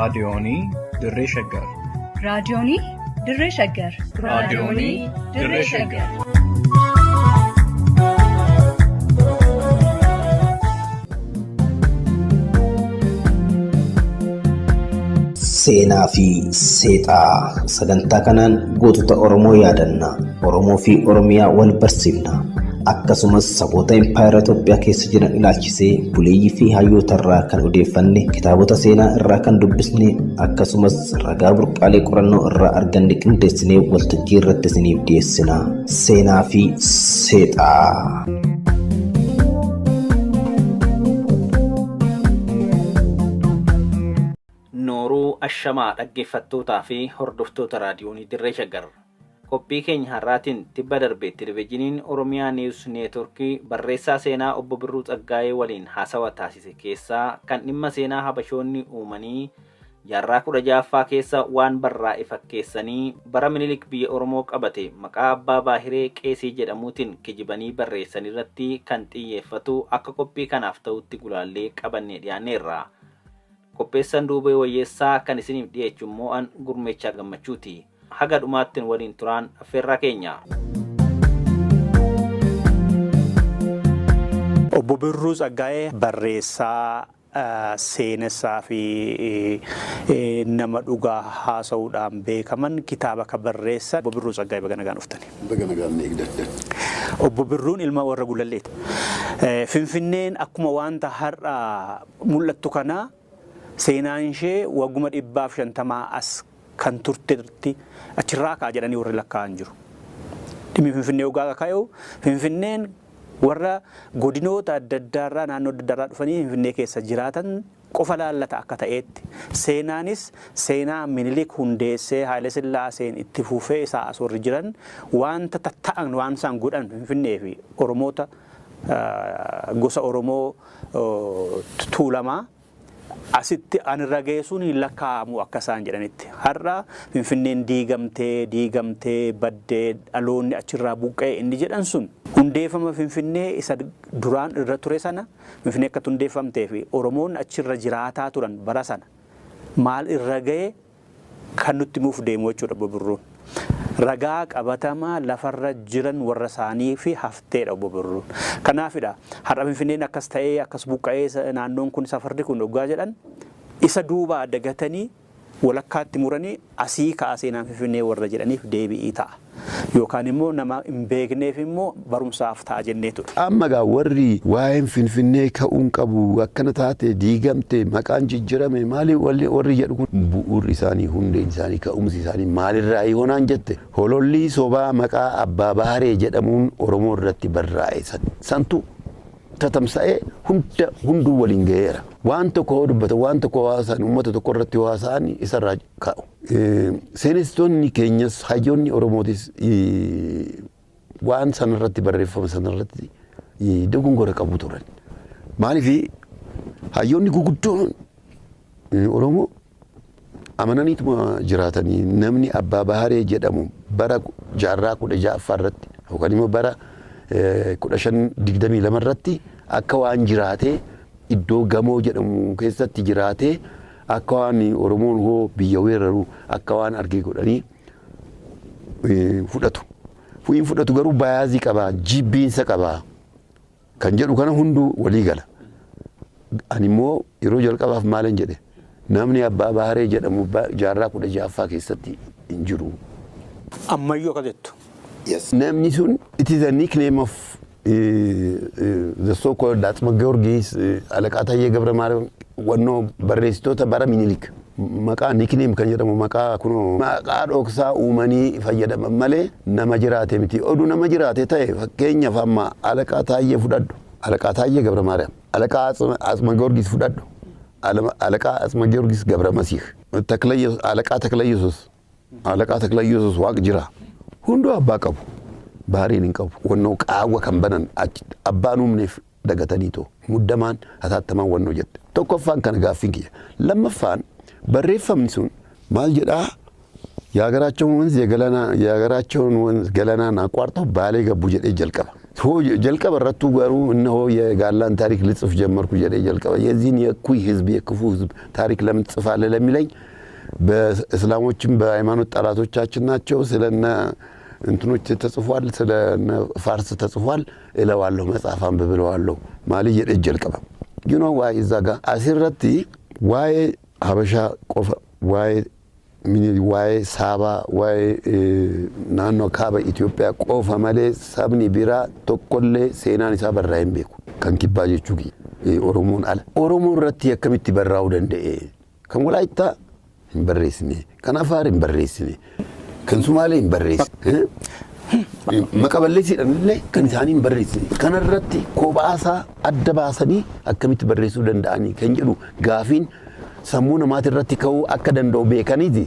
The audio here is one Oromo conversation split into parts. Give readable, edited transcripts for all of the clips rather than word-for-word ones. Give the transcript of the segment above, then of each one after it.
Raadiyoonii Dirree Shaggar. Raadiyoonii Dirree Shaggar. Raadiyoonii Dirree Shaggar. Seenaa fi seexaa sagantaa kanaan gootota Oromoo yaadanna. Oromoo fi Oromiyaa wal barsiifna. Akkasumas saboota impaayera Itoophiyaa keessa jiran ilaalchisee buleeyyii fi hayyoota irraa kan odeeffanne, kitaabota seenaa irraa kan dubbisne, akkasumas ragaa burqaalee qorannoo irraa arganne qindeessinee waltajjii irratti isiniif dhiyeessina. Seenaa fi seexaa. Nooruu Ashamaa dhaggeeffattootaa fi hordoftoota raadiyoonii Dirree Shaggar. Qophii keenya har'aatiin tibba darbe televezyiiniin Oromiyaa Niwus Neetworkii barreessaa seenaa obbo Birruu Tsaggaayee waliin haasawa taasise keessaa kan dhimma seenaa Habashoonni uumanii jaarraa 16ffaa keessa waan barraa'e fakkeessanii bara Minilik biyya Oromoo qabate maqaa Abbaa Baahiree Qeesii jedhamuutiin kijibanii barreessan irratti kan xiyyeeffatu akka qophii kanaaf ta'utti gulaallee qabannee dhiyaanneerra. Qopheessan Duubee Wayyeessaa kan isiniif dhiyeechu immoo an Gurmeechaa Gammachuuti. Haga dhumaattiin waliin turaan affeerraa keenya. Obbo Birruu Tsaggaayee barreessaa, seenessaa fi nama dhugaa haasa'uudhaan beekaman kitaaba kan barreessan Obbo Birruu Tsaggaayee baga nagaan dhuftani. Baga nagaan na eegdan. Obbo Birruun ilma warra Gulalleeti. Finfinneen akkuma wanta har'a mul'attu kanaa seenaan ishee wagguma 150 as kan turtetti achirraa ka'a jedhanii warri lakkaa'an jiru. Dhimmi Finfinnee hoggaa ka'u Finfinneen warra godinoota adda addaarraa naannoo adda addaarraa dhufanii Finfinnee keessa jiraatan qofa laallata akka ta'eetti. Seenaanis seenaa Minilik hundeessee Haayile Sillaaseen itti fufee isaa as warri jiran wanta tatta'an waan isaan godhan Finfinnee fi Oromoota gosa Oromoo Tuulamaa asitti anirra geessuun hin lakkaa'amu akka isaan jedhanitti. Har'a Finfinneen diigamtee diigamtee baddee dhaloonni achirraa buqqa'e inni jedhan sun hundeeffama Finfinnee isa duraan irra ture sana Finfinnee akka hundeeffamtee fi Oromoon achirra jiraataa turan bara sana maal irra ga'e kan nutti himuuf deemu jechuudha Obbo Birruun. Ragaa qabatamaa lafarra jiran warra isaanii fi hafteedha Obbo Birruun. Kanaafidha har'a Finfinneen akkas ta'ee akkas buqqa'ee naannoon kun safarri kun dhugaa jedhan isa duubaa dagatanii walakkaatti muranii asii ka'a seenaan Finfinnee warra jedhaniif deebi'ii ta'a. Yookaan immoo nama hin beekneef immoo barumsaaf ta'a jenneetudha. Amma gaa warri waa'een Finfinnee ka'uun qabu akkana taate diigamte maqaan jijjirame maali warri jedhu kun bu'uurri isaanii hundeen isaanii ka'umsi isaanii maalirraa yoonaan jette holollii sobaa maqaa Abbaa Baharee jedhamuun Oromoo irratti barraa'e santu tatamsa'ee hunda hunduu waliin ga'eera. Waan tokko hoo dubbatan waan tokko haasa'an uummata tokko irratti haasa'an isarraa ka'u. Seenessitoonni keenyas hayyoonni Oromootis waan sanarratti barreeffama sanarratti dogongora qabu turan. Maaliif hayyoonni guguddoon Oromoo amananiituma jiraatanii namni Abbaa Baharee jedhamu bara jaarraa 16ffaa irratti yookaan immoo bara 1522 irratti akka waan jiraatee iddoo gamoo jedhamu keessatti jiraatee akka waan Oromoon hoo biyya weeraru akka waan argee godhanii fudhatu. Fu'iin fudhatu garuu bayaazii qabaa, jibbiinsa qabaa kan jedhu kana hunduu walii gala. Ani immoo yeroo jalqabaaf maalan jedhe namni Abbaa Baharee jedhamu jaarraa 16ffaa keessatti hin jiru. Ammayyuu akka jettu. Yes. Namni sun it is a nickname of the so called Atsma Giyorgis, Alaqaa Taayyee Gabra Maariyaam, wannoo barreessitoota bara Minilik. Maqaa nickname kan jedhamu maqaa kunoo maqaa dhoksaa uumanii fayyadaman malee nama jiraate miti. Oduu nama jiraate ta'e fakkeenyaaf amma Alaqaa Taayyee fudhadhu. Alaqaa Taayyee Gabra Maariyaam. Alaqaa Atsma Giyorgis fudhadhu. Alaqaa Atsma Giyorgis Gabra Masiih. Alaqaa Takla Yesuus. Alaqaa Takla Yesuus Waaq jira. Hunduu abbaa qabu. Baariin hin qabu. Wannoo qaawwa kan banan abbaan uumneef dagatanii too muddamaan hataattamaan wannoo jette. Tokkoffaan kana gaaffiin kiyya. Lammaffaan barreeffamni sun maal jedhaa የሀገራቸውን ወንዝ የገላናቸውን ወንዝ ገለናን አቋርጠው ባሌ ገቡ jedhee jalqaba. Hoo jalqaba irrattuu garuu እነሆ የጋላን ታሪክ ልጽፍ ጀመርኩ jedhee jalqaba የዚህን የእኩይ ህዝብ የክፉ ህዝብ ታሪክ ለምን ትጽፋለህ ለሚለኝ በእስላሞችም በሃይማኖት ጠላቶቻችን ናቸው፣ ስለነ እንትኖች ተጽፏል፣ ስለነ ፋርስ ተጽፏል እለዋለሁ። መጽሐፍ አንብብ እለዋለሁ። Maali jedhee jalqaba. You know why? እዛ ጋ asirratti waa'ee Habashaa qofa, waa'ee waa'ee Saabaa, waa'ee naannoo kaaba Itoophiyaa qofa malee sabni biraa tokkollee seenaan isaa barraa'ee hin beeku. Kan kibbaa jechuu kiyya. Oromoon ala. Oromoo irratti akkamitti barraa'uu danda'e? Kan Walaayittaa hin barreessine, kan Afaar hin barreessine, kan Sumaalee hin barreessine. Maqa balleessiidhaan illee kan isaanii hin barreessine. Kanarratti kophaasaa adda baasanii akkamitti barreessuu danda'anii kan jedhu gaafiin sammuu namaati irratti ka'uu akka danda'u beekaniiti.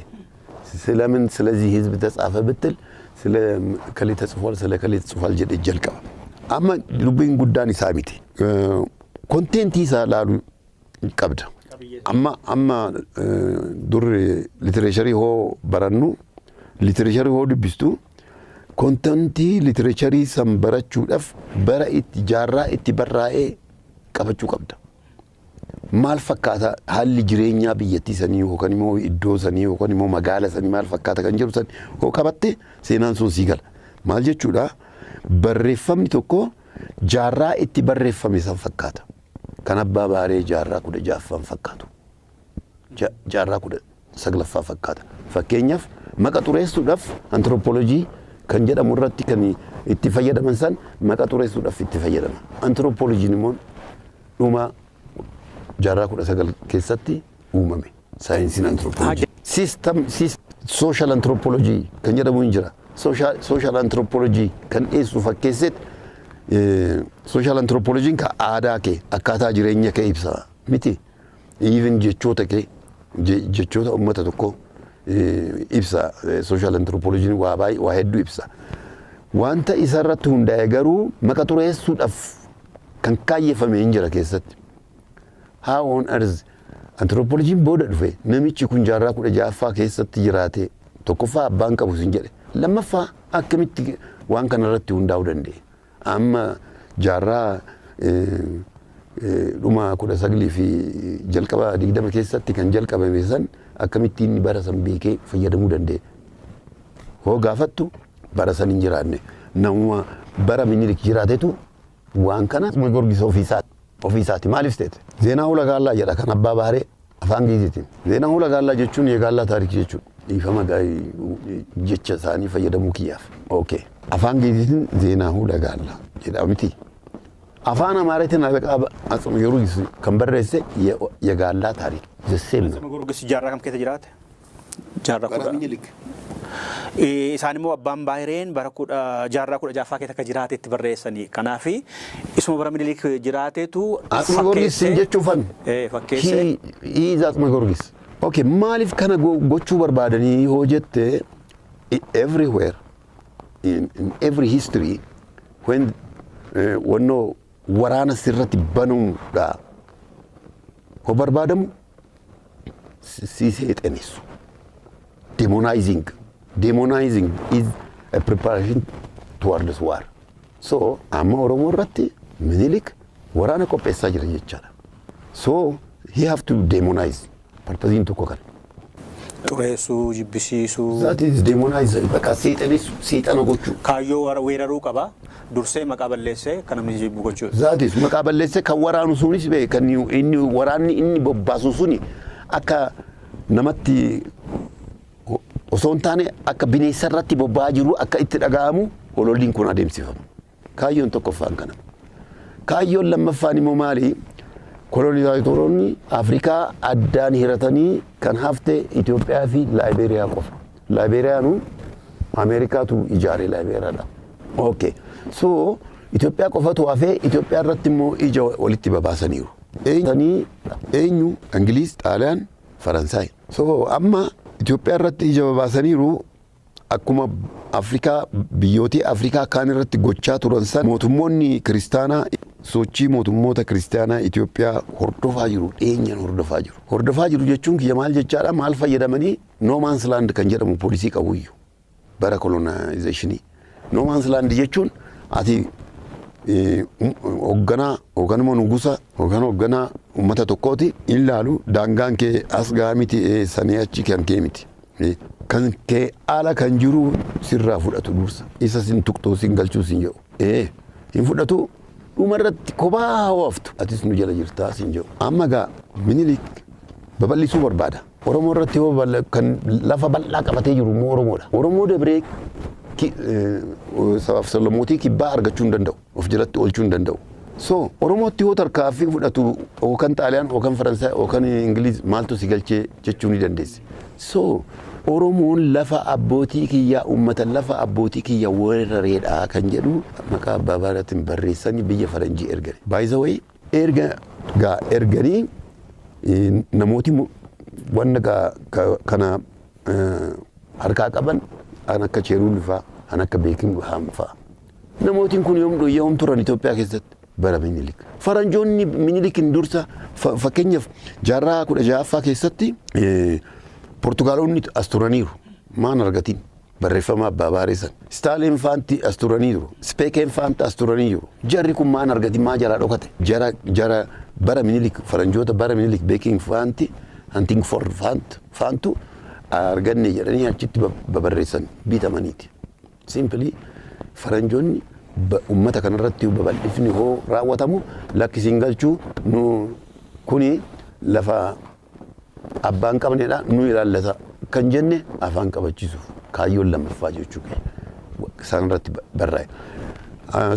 ስለምን ስለዚህ ህዝብ ተጻፈ ብትል ስለ ከሌ ተጽፏል ስለ ከሌ ተጽፏል jedhee jalqaba. Amma dubbiin guddaan isaa miti. Contentii isaa laaluu qabda. Amma dur literature hoo barannu, literature hoo dubbistu, contentii literature san barachuudhaaf bara itti jaarraa itti barraa'ee qabachuu qabda. Maal fakkaata haalli jireenyaa biyyattii sanii yookaan immoo iddoo sanii yookaan immoo magaala sanii maal fakkaata kan jedhu san hoo qabatte seenaan sun sii gala. Maal jechuudha? Barreeffamni tokko jaarraa itti barreeffame san fakkaata. Kan Abbaa Baaree jaarraa 16ffaan fakkaatu. Jaarraa 19ffaa fakkaata. Fakkeenyaaf maqa xureessuudhaaf anthropology kan jedhamu irratti kan itti fayyadaman san maqa xureessuudhaaf itti fayyadama. Anthropologyn immoo dhuma jaarraa 19 keessatti uumame. Saayinsiin anthropology. System social anthropology kan jedhamu hin jira. Social anthropology kan dhiyeessu fakkeesseet social anthropologyn ka aadaa kee, akkaataa jireenya kee ibsa miti. Even jechoota kee, jechoota uummata tokkoo ibsa. Social anthropologyn waa baay'ee, waa hedduu ibsa. Wanta isarratti hundaa'e garuu maqa xureessuudhaaf kan kaayyeffame hin jira keessatti. How on earth anthropologyn booda dhufe? Namichi kun jaarraa 16ffaa keessatti jiraate, tokkoffaa abbaan qabu sin jedhe, lammaffaa akkamitti waan kana irratti hundaa'uu danda'e? Amma jaarraa dhuma 19 fi jalqaba 20 keessatti kan jalqabame san akkamitti inni bara san beekee fayyadamuu danda'e? Hoo gaafattu bara san hin jiraanne, namuma bara Minilik jiraatetu waan kana Gorgis ofiisaati. Maaliif ta'e? Zeenaa Hula Gaallaa jedha kan Abbaa Baharee afaan Giiziitiin. Zeenaa Hula Gaallaa jechuun የጋላ ታሪክ jechuudha. Dhiifama jecha isaanii fayyadamuu kiyyaaf. Okay. Afaan Giiziitiin Zeenaa Hula Gaallaa jedha miti. Afaan Amaariitiin Alaqaa Atsuma Giyoorgis kan barreesse የጋላ ታሪክ the same ነው። Gorgis jaarraa kam keessa jiraate? Jaarraa kudha. Minilik. Isaan immoo Abbaan Baahireen bara kudha jaarraa 16ffaa keessa akka jiraatetti barreessanii. Kanaaf isuma bara Minilik jiraateetu Atsuma Giyoorgis sin jechuufan. Fakkeessee. He is Atsuma Giyoorgis. Okay, maaliif kana gochuu barbaadanii hoo jette, everywhere in every history when wannoo waraana sirratti banuudha hoo barbaadamu si seexanessu. Demonizing. Demonizing is a preparation towards war. So amma Oromoo irratti Minilik waraana qopheessaa jira jechaadha. So he have to demonize. Purpose tokko kana. Xureessuu, jibbisiisuu. That is demonize. Bakka seexanessu, seexana gochuu. Kaayyoo weeraruu qaba. Dursee maqaa balleessee kan namni jibbu gochuudha. That is maqaa balleessee kan waraanu sunis bee kan inni waraanni inni bobbaasu suni akka namatti osoo hin taane akka bineensa irratti bobba'aa jiru akka itti dhaga'amu hololliin kun adeemsifama. Kaayyoon tokkoffaan kana. Kaayyoon lammaffaan immoo maali? Kolonizaatoroonni Afrikaa addaan hiratanii kan hafte Itoophiyaa fi Laayibeeriyaa qofa. Laayibeeriyaanu Ameerikaatu ijaare Laayibeeriyaadha. Okay. So Itoophiyaa qofatu hafee Itoophiyaa irratti immoo ija walitti babaasaniiru. Eenyu? Ingiliis, Xaaliyaan, Faransaay. So amma Itoophiyaa irratti ija babaasaniiru. Akkuma Afrikaa, biyyootii Afrikaa kaan irratti gochaa turan san, mootummoonni kiristaanaa sochii mootummoota kiristaanaa Itoophiyaa hordofaa jiru, dhiyeenyaan hordofaa jiru. Hordofaa jiru jechuun kiyya maal jechaadha? Maal fayyadamanii? No man's land kan jedhamu policy qabuyyuu bara colonization. No man's land jechuun ati Hoogganaa yookaan immoo nugusa yookaan hoogganaa uummata tokkooti hin laalu, daangaan kee as gahaa miti, sanii achi kan kee miti. Kan kee ala kan jiru sirraa fudhatu dursa. Isa sin tuqxuu sin galchuu sin jedhu. Hin fudhatu, dhumarratti kophaa hawaftu atis nu jala jirtaa sin jedhu. Amma gaa Minilik babal'isuu barbaada. Oromoo irratti yoo kan lafa bal'aa qabatee jiru immoo Oromoodha. Oromoo dabree sabaaf sablammootii kibbaa argachuu hin danda'u. Of jalatti oolchuu hin danda'u. So Oromootti yoo tarkaanfii fudhatu, yookaan Xaaliyaan yookaan Faransaay yookaan Ingiliz maaltu si galchee jechuu ni dandeessi. So Oromoon lafa abbootii kiyyaa, uummata lafa abbootii kiyya weerareedha kan jedhu maqaa abbaa baaraatiin barreessanii biyya faranjii ergani. By the way, erga gaa erganii namooti wanna gaa kana harkaa qaban an akka Cheruulli fa'aa, an akka Beekingham fa'aa. Namootiin kun yoom yoom turan Itoophiyaa keessatti? Bara Minilik. Faranjoonni Minilikin dursa, fakkeenyaaf jaarraa 16ffaa keessatti Portugaalonni as turaniiru. Maan argatiin? Barreeffama abbaa baareessan. Staaliin faanti as turaniiru. Speekeen faanti as turaniiru. Jarri kun maan argatiin, maa jalaa dhokate? Jara bara Minilik, faranjoota bara Minilik, Beeking faanti, Huntingford faantu arganne jedhanii achitti babarreessan bitamaniiti. Simply faranjoonni uummata kanarratti babal'ifni hoo raawwatamu lakkisiin galchuu, nu kuni lafa abbaan qabnedha, nu ilaallata kan jenne afaan qabachiisuuf kaayyoon lammaffaa jechuu keenya isaan irratti barraa'e.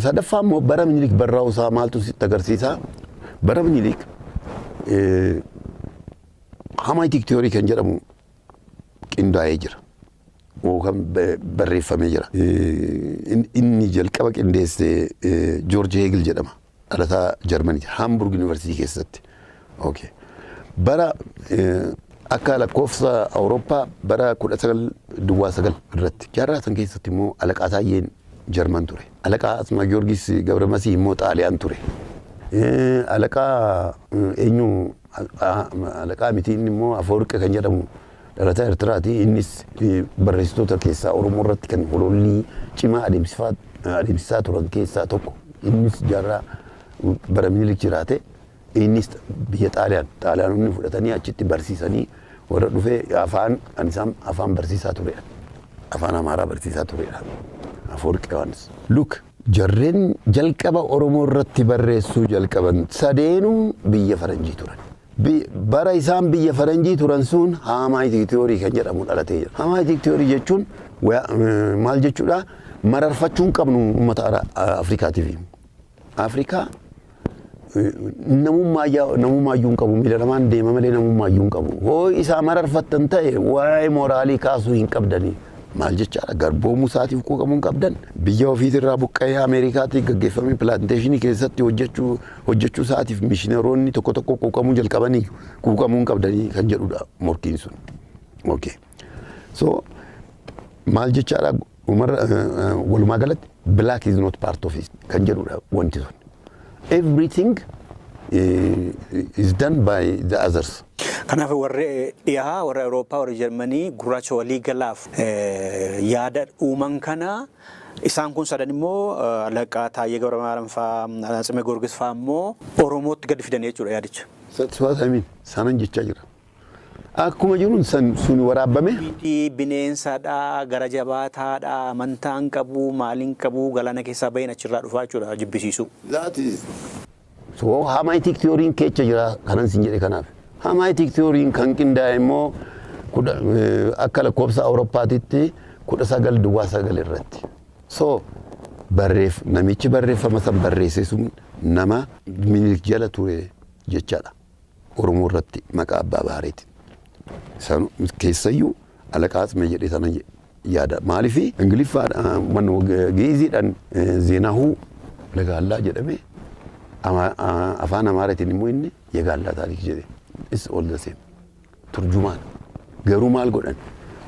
Sadaffaa immoo bara Minilik barraa'uu isaa maaltu sitti agarsiisa? Bara Minilik Hamitic theory kan jedhamu qindaa'ee jira. Yookaan barreeffamee jira. Inni jalqaba qindeesse George Hegel jedhama. Dhalataa Jarmanii, Hamburg University keessatti. Okay. Bara akka lakkoofsa Awurooppaa bara 1909 irratti. Jaarraa san keessatti immoo Alaqaa Taayyeen Jarman ture. Alaqaa Asmaa Giyoorgis Gabramasii immoo Xaaliyaan ture. Alaqaa eenyu, alaqaa miti, inni immoo Afawarqi kan jedhamu dhalataa Eertiraati. Innis barreessitoota keessaa Oromoo irratti kan holollii cimaa adeemsisaa turan keessaa tokko. Innis jaarraa bara Minilik jiraate. Innis biyya Xaaliyaan, Xaaliyaanonni fudhatanii achitti barsiisanii warra dhufee afaan kan isaan afaan barsiisaa turedha. Afaan Amaaraa barsiisaa turedha. Afawarqi Yohaannis. Look, jarreen jalqaba Oromoo irratti barreessuu jalqaban sadeenuu biyya faranjii turan. Bara isaan biyya faranjii turan sun Hamitic theory kan jedhamu dhalatee jira. Hamitic theory jechuun maal jechuudha? Mararfachuu hin qabnu uummata Afrikaatiif. Afrikaa namummaa iyyuu hin qabu, miila lamaan deema malee namummaa iyyuu hin qabu. Hoo isaa mararfattan ta'e waa'ee mooraalii kaasuu hin qabdanii. Maal jechaadha? Garboomuu isaatiif quuqamuu hin qabdan. Biyya ofiitirraa buqqa'ee Ameerikaatti gaggeeffamee plantationii keessatti hojjechuu isaatiif mishiinaroonni tokko tokko quuqamuu jalqabanii quuqamuu hin qabdanii kan jedhudha morkiin sun. Okay. So maal jechaadha, walumaa galatti black is not part of it kan jedhudha wanti sun. Everything is done by the others. Kanaaf warri dhiyaa, warra Awurooppaa, warra Jarmanii gurraacha walii galaaf yaada uuman kana, isaan kun sadan immoo, Alaqaa Taayyee Gabramaaram fa'aa, Atsime Goorgis fa'aa immoo Oromootti gadi fidan jechuudha yaadicha. That's what I mean. Sanan jechaa jira. Akkuma jiruun san sun waraabame. Bineensadha, gara jabaataadha, amantaa hin qabu, maaliin qabu, galaana keessaa baheen achirraa dhufaa jechuudha jibbisiisu. That is. So Hamitic theory keessa jira kanan sin jedhe kanaaf. Hamitic theory kan qindaa'e immoo akka lakkoofsa Awurooppaatitti 1909 irratti. So namichi barreeffama san barreesse sun nama Minilik jala ture jechaadha. Oromoo irratti maqaa abbaa baareeti. Isaan keessayyuu Alaqaa Atsmee jedhee sana yaada. Maaliif Ingiliffaadhaan, Gi'iziidhaan Zeenahuu Lagaallaa jedhamee, afaan Amaaraatiin immoo inni Yegaallaa Taarik jedhe. It's all the same. Turjumaan. Garuu maal godhan?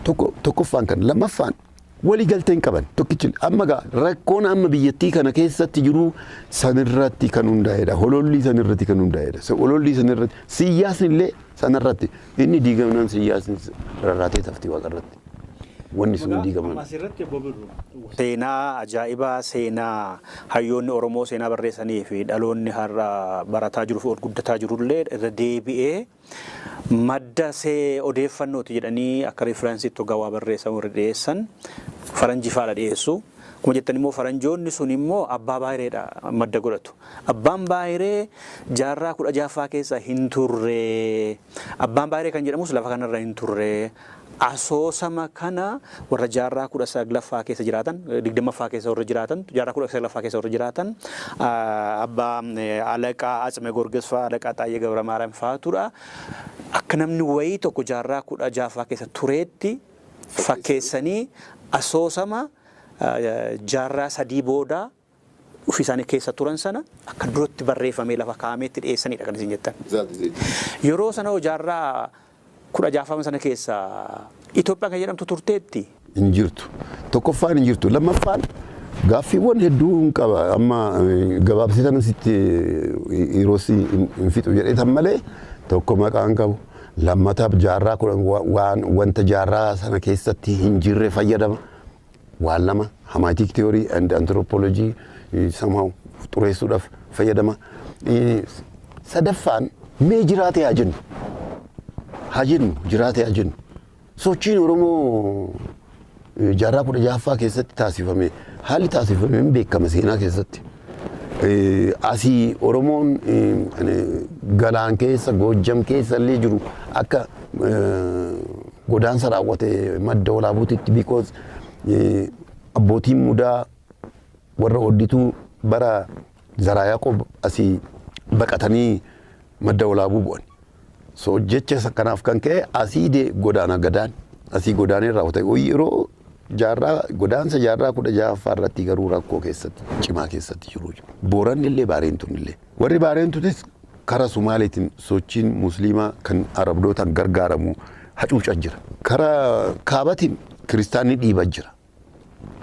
Tokko tokkoffaan kan lammaffaan walii galtee hin qaban. Tokkichi amma gaa rakkoon amma biyyattii kana keessatti jiru sanirratti kan hundaa'edha. Hololli sanirratti kan hundaa'edha. Hololli sanirratti, siyaasni illee sanirratti, inni diigamnaan siyaasni rarraatee taftii waaqarratti. Wanni sun diigaman. Asirratti Obbo Birru seenaa ajaa'ibaa, seenaa hayyoonni Oromoo seenaa barreessanii fi dhaloonni har'a barataa jiru fi ol guddataa jirullee irra deebi'ee madda see odeeffannooti jedhanii akka reference iitti hoggaa waa barreessan warri dhiyeessan faranjii faadha dhiyeessu. Akkuma jettan immoo faranjoonni sun immoo abbaa baayireedha madda godhatu. Abbaan baayiree jaarraa 16ffaa keessa hin turre. Abbaan baayiree kan jedhamus lafa kanarra hin turre. Asoosama kana warra jaarraa 19ffaa keessa jiraatan, 20ffaa keessa warra jiraatan, jaarraa 19ffaa keessa warra jiraatan, abbaa Alaqaa Atsime Gorgis fa'aa, Alaqaa Xaayyee Gabra Maariyaam fa'aatudha. Akka namni wayii tokko jaarraa 16ffaa keessa tureetti fakkeessanii asoosama jaarraa 3 booda ofii isaanii keessa turan sana akka duratti barreeffamee lafa kaa'ameetti dhiyeessanidha kan isin jettan. Yeroo sana jaarraa 16ffaa sana keessa Itoophiyaan kan jedhamtu turteetti. Hin jirtu. Tokkoffaan hin jirtu. Lammaffaan gaaffiiwwan hedduu hin qaba. Amma gabaabsitan sitti yeroo hin fixu jedheetan malee, tokko maqaan qabu. Lammataaf jaarraa 10 waan wanta jaarraa sana keessatti hin jirre fayyadama. Waan lama, Hamitic theory and anthropology somehow xureessuudhaaf fayyadama. Sadaffaan mee jiraate haa jennu. Haa jennu, jiraate haa jennu. Sochiin Oromoo jaarraa 16ffaa keessatti taasifame, haalli taasifame hin beekama seenaa keessatti. Asii Oromoon galaan keessa, Goojjam keessa illee jiru akka godaansa raawwate Madda Walaabuutitti, because abbootiin mudaa warra hoddituu bara Zaraa Yaaqoob asii baqatanii Madda Walaabuu bu'an. So jecha kanaaf kan ka'e asii de godaana gadaan asii godaanee raawwate. Yeroo jaarraa godaansa jaarraa 16ffaa irratti garuu rakkoo keessatti cimaa keessatti jiru. Booranni illee, Baareentuun illee. Warri Baareentuutis kara Sumaaleetiin sochiin Musliimaa kan Arabdootaan gargaaramu hacuucan jira. Kara kaabatiin kiristaanni dhiiba jira.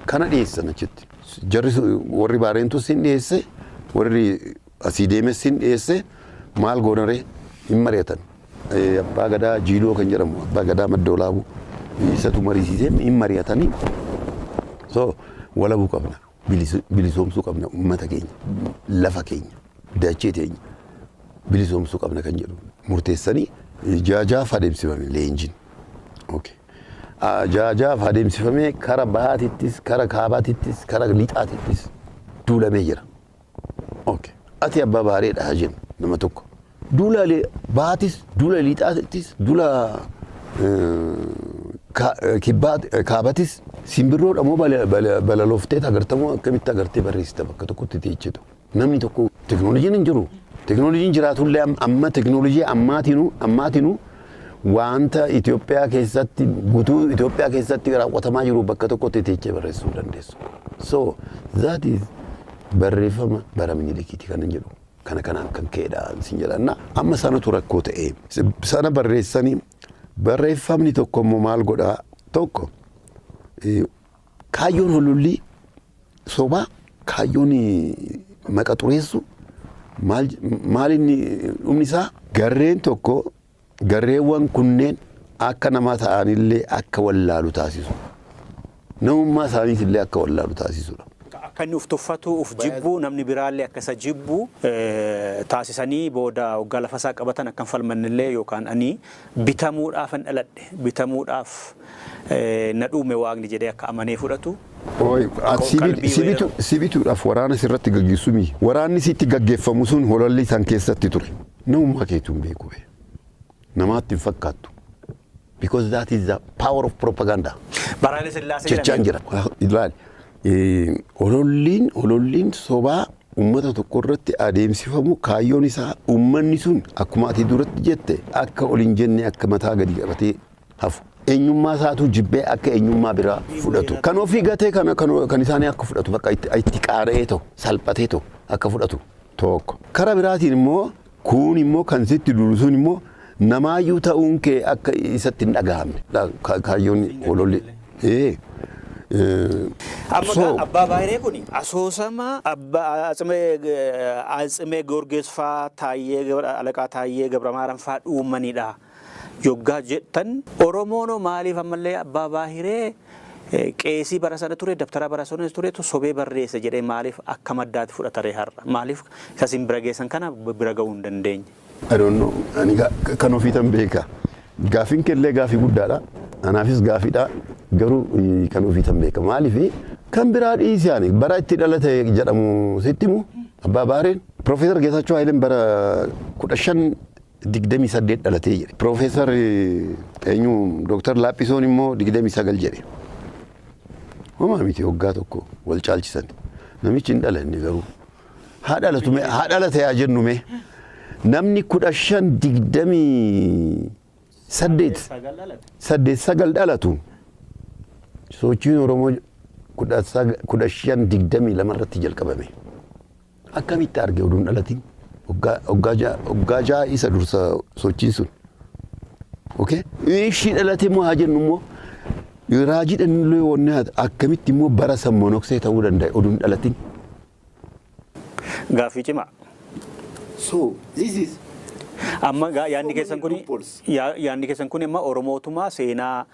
Kana dhiyeessan achitti. Jarri warri Baareentuus hin dhiyeesse, warri asii deemes hin dhiyeesse, maal goonaree hin mari'atan. Abbaa Gadaa Jiiloo kan jedhamu, Abbaa Gadaa Madda Walaabuu, isatu mariisiisee hin mari'atanii. So walabuu qabna, bilisoomsuu qabna, uummata keenya, lafa keenya, dachee teenya bilisoomsuu qabna kan jedhu murteessanii 6 6f adeemsifame leenjiin. Okay. 6 6f adeemsifamee kara bahaatittis, kara kaabaatittis, kara lixaatittis duulamee jira. Okay. Ati abbaa baareedha haa jennu nama tokko. Duula bahaatis, duula lixaatittis, duula kibbaa kaabatis simbirroodha moo balalooftee agartamoo akkamitti agartee barreessita bakka tokkotti teechitu? Namni tokko teknooloojiin hin jiru. Teknooloojiin jiraatullee amma teknooloojii ammaatinuu wanta Itoophiyaa keessatti, guutuu Itoophiyaa keessatti raawwatamaa jiru bakka tokkotti teechee barreessuu dandeessu. So that is barreeffama bara Minilikiiti kanan jedhu. Kana kanaan kan ka'edha sin jedhanna. Amma sanatu rakkoo ta'e. Sana barreessanii barreeffamni tokko immoo maal godhaa, tokko kaayyoon holollii sobaa, kaayyoon maqa xureessu maal maal inni dhumni isaa garreen tokko garreewwan kunneen akka nama ta'anillee akka wallaalu taasisu. Namummaa isaaniitillee akka wallaalu taasisudha. Akka inni uf tuffatu, uf jibbu, namni biraallee akka isa jibbu taasisanii booda waggaa lafa isaa qabatan akka hin falmannillee yookaan ani bitamuudhaaf hin dhaladhe, bitamuudhaaf na dhuume Waaqni jedhee akka amanee fudhatu. Ati si bituudhaaf waraana sirratti gaggeessu miti. Waraanni sitti gaggeeffamu sun hololli isaan keessatti ture. Namummaa keetu hin beeku be. Namaatti hin fakkaattu. Because that is the power of propaganda. Bara Haile Sillaasee Jechaan jira. Ilaali. Hololliin sobaa uummata tokko irratti adeemsifamu kaayyoon isaa uummanni sun akkuma ati duratti jette akka ol hin jenne, akka mataa gadi qabatee hafu. Eenyummaa isaatu jibbee akka eenyummaa biraa fudhatu. Kan ofii gatee kan kan isaanii akka fudhatu, bakka itti qaara'ee ta'u, salphatee ta'u akka fudhatu tokko. Kara biraatiin immoo kun immoo kan sitti duru sun immoo namaayyuu ta'uun kee akka isatti hin dhagahamne. Kaayyoon hololli. Amma gaa abbaa baay'ee kun asoosama abbaa Atsimee Goorgees faa, Taayyee Alaqaa Taayyee Gabramaaram faa dhuumanidha. Yoggaa jettan Oromoon maaliif ammallee abbaa baahiree Qeesii bara sana ture, dabtara bara sana turetu sobee barreesse jedhee maaliif akka maddaatti fudhataree har'a? Maaliif isa isin bira geessan kana bira ga'uu hin dandeenye? I don't know. Ani kan ofiitan beeka. Gaafiin kellee gaafii guddaadha. Anaafis gaafiidha. Garuu kan ofiitan beeka. Maaliif kan biraa dhiisi ani bara itti dhalate jedhamu sitti himu Abbaa Baareen. Piroofeesar Geetaachoo Hayileen bara 1528 dhalatee jedhe. Piroofeesar eenyu Dooktar Laaphisoon immoo 29 jedhe. Homaa miti, waggaa tokko wal caalchisan. Namichi hin dhalanne garuu. Haa dhalatu mee, haa dhalate haa jennu mee. Namni 1528 8 sagal dhalatu sochiin Oromoo 1522 irratti jalqabame. Akkamitti arge oduun dhalatin? Waggaa 6 isa dursa sochiin sun. Okay? Ishii dhalate immoo haa jennu immoo raajiidhaan illee wanni akkamitti immoo bara san monoksee ta'uu danda'e oduun dhalatin? Gaaffii cimaa. So this is Amma yaadni keessan kun yaadni keessan kun amma Oromootumaa seenaa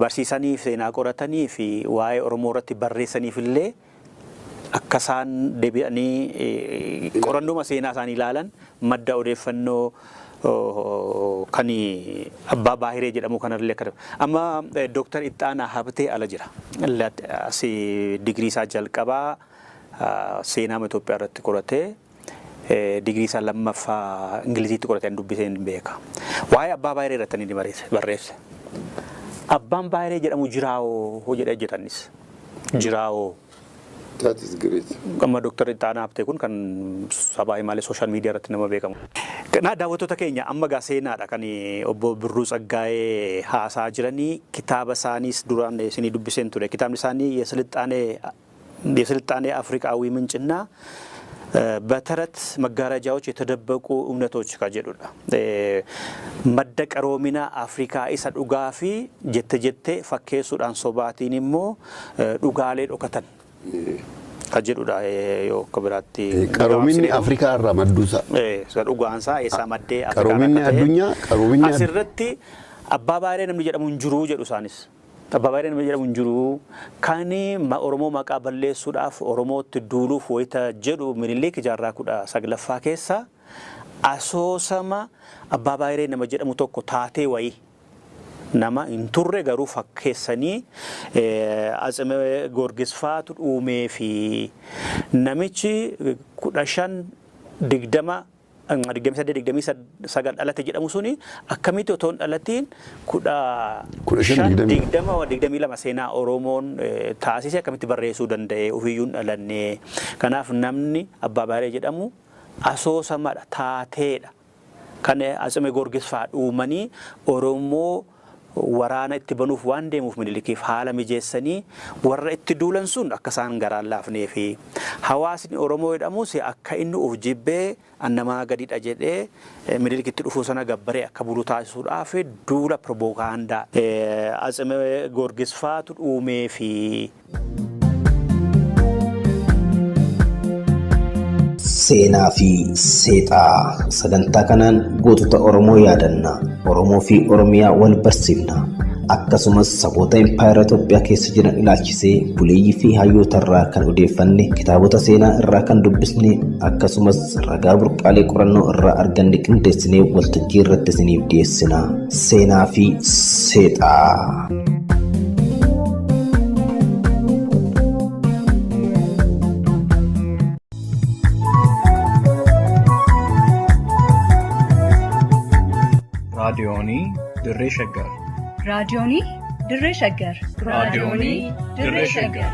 barsiisaniif, seenaa qoratanii fi waa'ee Oromoo irratti barreessaniif illee akka isaan deebi'anii qorannuma seenaa isaanii ilaalan madda odeeffannoo kan Abbaa Baahiree jedhamu kanallee akka amma Dooktar Ittaanaa Habtee ala jira. Digirii isaa jalqabaa seenaa Itoophiyaa irratti qoratee, digirii isaa lammaffaa Ingiliziitti qoratee dubbisee hin beeka. Waa'ee Abbaa Baahiree irratti inni barreesse. Abbaan Baahiree jedhamu jiraawoo jedhee hojjetanis. Jiraawoo. That is great. Amma Dooktar Ittaanaa Habtee kun kan sabaa himaalee social media irratti nama beekamu. Kanaaf daawwattoota keenya, amma gaa seenaadha kan obbo Birruu Tsaggaayee haasaa jiranii. Kitaaba isaaniis duraan isinii dubbiseen ture. Kitaabni isaanii የስልጣኔ አፍሪካዊ ምንጭና በተረት መጋረጃዎች የተደበቁ እውነቶች kan jedhudha. Madda qaroomina Afrikaa isa dhugaa fi jette jettee fakkeessuudhaan sobaatiin immoo dhugaalee dhokatan kan jedhudha yoo akka biraatti. Qaroominni Afrikaa irraa madduusaa. Isa dhugaansaa eessaa maddee Afrikaa. Qaroominni addunyaa qaroominni Asirratti Abbaa Baaree namni jedhamu hin jiru jedhu isaanis. Abbaa Baaree namni jedhamu hin jiru. Kan Oromoo maqaa balleessuudhaaf Oromootti duuluuf wayita jedhu Minilik jaarraa 19ffaa keessa asoosama Abbaa Baaree nama jedhamu tokko taatee wayii nama hin turre garuu fakkeessanii Atsime Goorgis faatu uumee fi namichi 1520 28 29 dhalate jedhamu suni akkamitti otoo hin dhalatiin 1520 22 seenaa Oromoon taasise akkamitti barreessuu danda'e ofiiyyuu hin dhalanne? Kanaaf namni Abbaa Baaree jedhamu asoosamadha, taateedha. Kan Atsime Goorgis fa'aa uumanii Oromoo waraana itti banuuf waan deemuuf Minilikiif haala mijeessanii warra itti duulan sun akka isaan garaan laafnee fi hawaasni Oromoo jedhamus akka inni uf jibbee annamaa gadidha jedhee Minilikitti dhufuu sana gabbaree akka bulu taasisuudhaaf duula propoogaandaa Atsime Goorgis faatu uumee fi. Seenaa fi seexaa sagantaa kanaan gootota Oromoo yaadanna. Oromoo fi Oromiyaa wal barsiifna. Akkasumas saboota impaayera Itoophiyaa keessa jiran ilaalchisee buleeyyii fi hayyoota irraa kan odeeffanne, kitaabota seenaa irraa kan dubbisne, akkasumas ragaa burqaalee qorannoo irraa arganne qindeessinee waltajjii irratti isiniif dhiyeessina. Seenaa fi seexaa. Raadiyoonii Dirree Shaggar. Raadiyoonii Dirree Shaggar. Raadiyoonii Dirree Shaggar.